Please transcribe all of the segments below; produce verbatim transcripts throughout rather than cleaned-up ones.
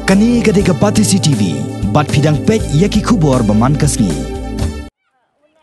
Kane ka dei ka Batesi T V, bad phi dang peit ïa ki khubor ba man ka sngi.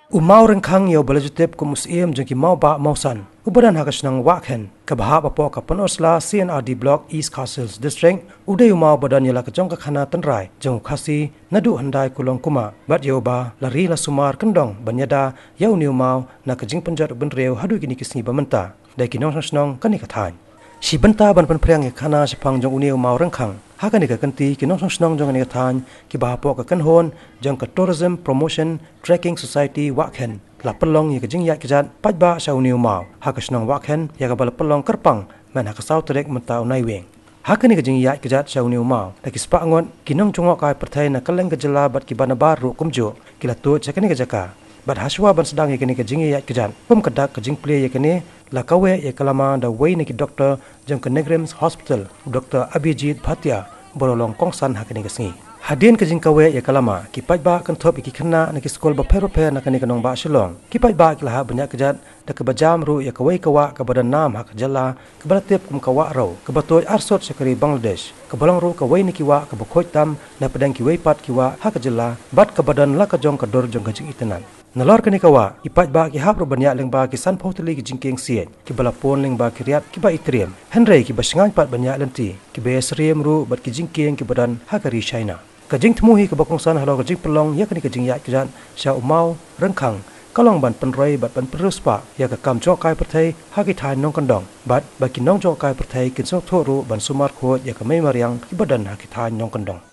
U Maw Ryngkhang, ïa uba la ju tip kum u Syiem jong ki Mawbah Mawsan, uba don ha ka shnong Wahkhen, kaba hap hapoh ka Pynursla C and R D Block, East Khasi Hills District, u dei u maw ba don ïa la ka jong ka khana tynrai jong u Khasi naduh hyndai kulong kumah, bad ïa uba la ri la sumar kyndong ban ïada ïa une u maw na ka jingpynjot u bynriew haduh kine ki sngi ba mynta da ki nongshong shnong kane ka thaiñ. Shi bynta ban pynphriang ïa ka khana shaphang jong une u Maw Ryngkhang, ha kane ka kynti ki nongshong shnong jong kane ka thaiñ, kiba hapoh ka kynhun jong ka Tourism Promotion Trekking Society Wahkhen, la pynlong ïa ka jingïaid kjat paidbah sha une u maw ha ka shnong Wahkhen, ïa kaba la pynlong kyrpang man ha ka saw tarik mynta u Naiwieng. Ha kane ka jingïaid kjat sha une u maw, da ki spah ngut ki nongjngohkai pyrthei na kylleng ka jylla bad kiba nabar ruh kumjuh, ki la tuid sha kane ka jaka. Bad hashwa ban sdang ïa kane ka jingïaid kjat, kum ka dak ka jingplie ïa kane, la kaweh ïa ka lama da uwei na ki doktor jong ka NEIGRIHMS Hospital, u Doktor Abhijit Bhatia, uba la long kongsan ha kane ka sngi. Hadien ka jingkaweh ïa ka lama, ki paidbah kynthup ïa ki khynnah na ki skul bapher bapher na kane ka nongbah Shillong, ki paidbah ki la hap ban ïaid kjat da kaba jam ruh ïa kawei ka wah kaba don nam ha ka jylla, kaba la tip kum ka Wah Rew, kaba tuid arsut sha ka ri Bangladesh, kaba long ruh kawei na ki wah kaba khuid tam na pdeng kiwei pat ki wah ha ka jylla, bad kaba don la ka jong ka dur jong ka jingitynnad. Nalor kane ka wah, ki paidbah ki hap ruh ban ïaid lyngba ki sanphew tylli ki jingkieng siej, kiba la pun lyngba ki riat kiba itriem. Hynrei kiba shngaiñ pat ban ïaid lynti, kiba ïasyriem ruh bad ki jingkieng kiba don ha ka ri China. Ka jingthmu hi kaba kongsan halor ka jingpynlong ïa kane ka jingïaid kjat sha u Maw Ryngkhang, ka long ban pynroi bad ban pynriewspah ïa ka kam jngohkai pyrthei ha ki thaiñ nongkyndong, bad ba ki nongjngohkai pyrthei kin sngewthuh ruh ban sumar khuid ïa ka mei mariang kiba don ha ki thaiñ nongkyndong.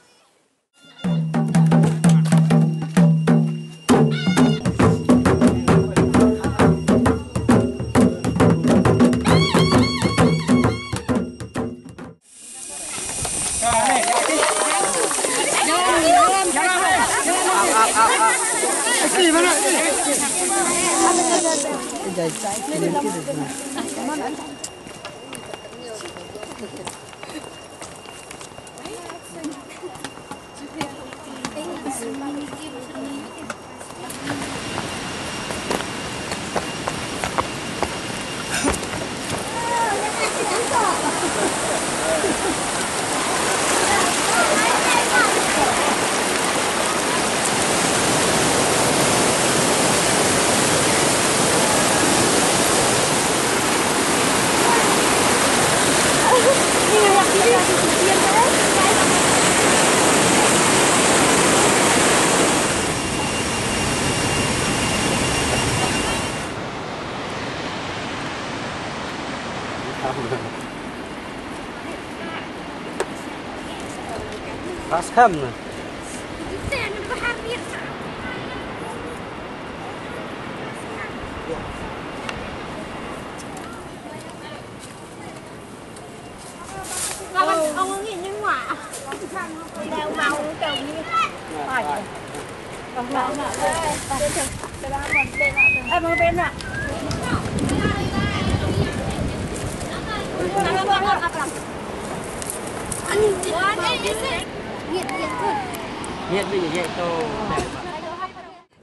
Pas kam na.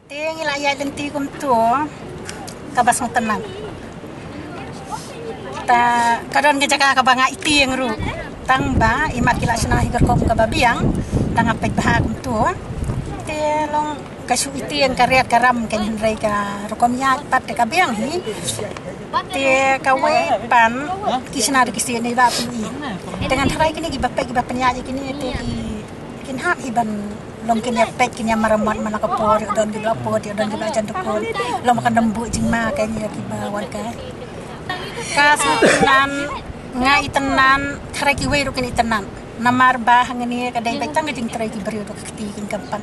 Te ngi la ïaid lynti kumto, kaba sngewtynnat. Ta, ka don ka jaka kaba nga itieng ruh. Tang ba imat ki la shna hi ka rukom kaba biang, tang nga peit bha kumto. Te long ka shu itieng, ka riat ka ram, ka hynrei ka rukom ïaid pat te ka biang hi. Te kawei pat ki shna da ki sien ne ba phi. Te ngan tharai kine kiba peit, kiba pynïaid kine te ki, kin hap hi ban long kin ïa peit, kin ïa maramot man la ka por, ïa don kiba la put, ïa don kiba la jan dukun. Long ba kan ym buh jingma ka ïa kiba wan kai. Ka sngewtynnat, nga itynnat, tharai kiwei ruh kin itynnat. Namar ba hangne ka dei beit tang ka jingtrei ki briew ruh ka kti kin kam pat.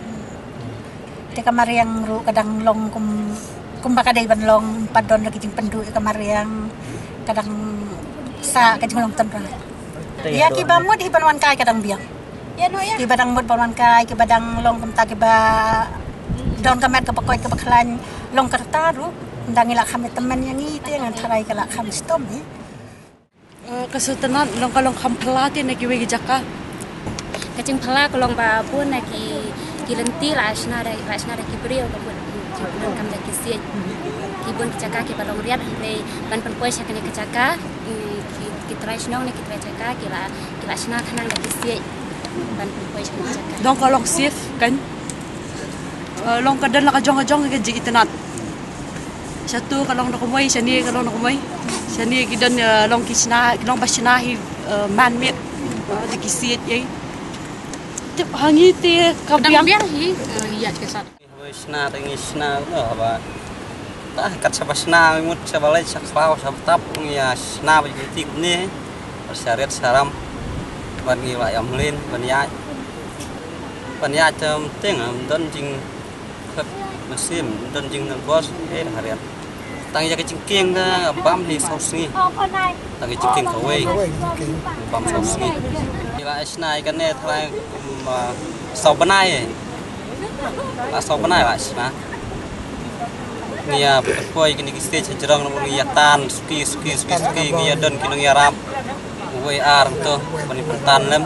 Te ka mariang ruh ka dang long kum, kumba ka dei ban long, ym pat don la ki jingpynduh ïa ka mariang, ka dang sah ka jinglong tynrai. Ïa kiba mut hi ban wan kai ka dang biang. Kiba dang mut ban wan kai, kiba dang long kumta, kiba don ka met kaba koit kaba khlaiñ, long kata ruh, ynda ngi la kham ïa tymmen ïa ngi te ngan tharai ka la kham shitom hi. Eh, ka sngewtynnat long, ka long kham phylla te na kiwei ki jaka. Ka jingphylla ka long ba bun na ki, ki lynti la shna da, la shna da ki briew, ka bun ki, ki kam da ki siej. Ki bun ki jaka kiba long riat, hynrei ban pynpoi sha kane ka jaka, ki, ki, ki trai shnong ne ki trai jaka ki la, ki la shna khnang da ki siej. Dong ka long safe kan. Eh, long ka don la ka jong ka jong ka jingïatynnad. Shatu ka long da kumwei, shane ka long da kumwei. Shane ki don, eh, long ki shna, ki long ba shna hi, eh, man made. Eh, da ki siej ei. Tip hangi te ka biang. Biang hi, eh, ïa ka sat. Haba shna te ngi shna no haba. Tah kat shaba shna ngi mut shaba leit sha khlaw sha tap ngi ïa shna ba ki ti kumne. Ba sha ret sha ram. Ban ngi la ïam lin ban ïaid. Ban ïaid te mteng am don jing khot mynsiem don jing nervous eh da riat. Tang ïa ka jingkieng ka bam hi saw sngi. Tang ïa jingkieng kawei bam saw sngi. Ngi la shna ïa kane tharai kum, ah, saw bnai. La saw bnai la shna. Ngi ïa pynpoi kine ki stage ha jrong ngi ïa tan suki suki suki suki ngi ïa don ki nongïarap. Uwei ar to ban ïa pyntan lem.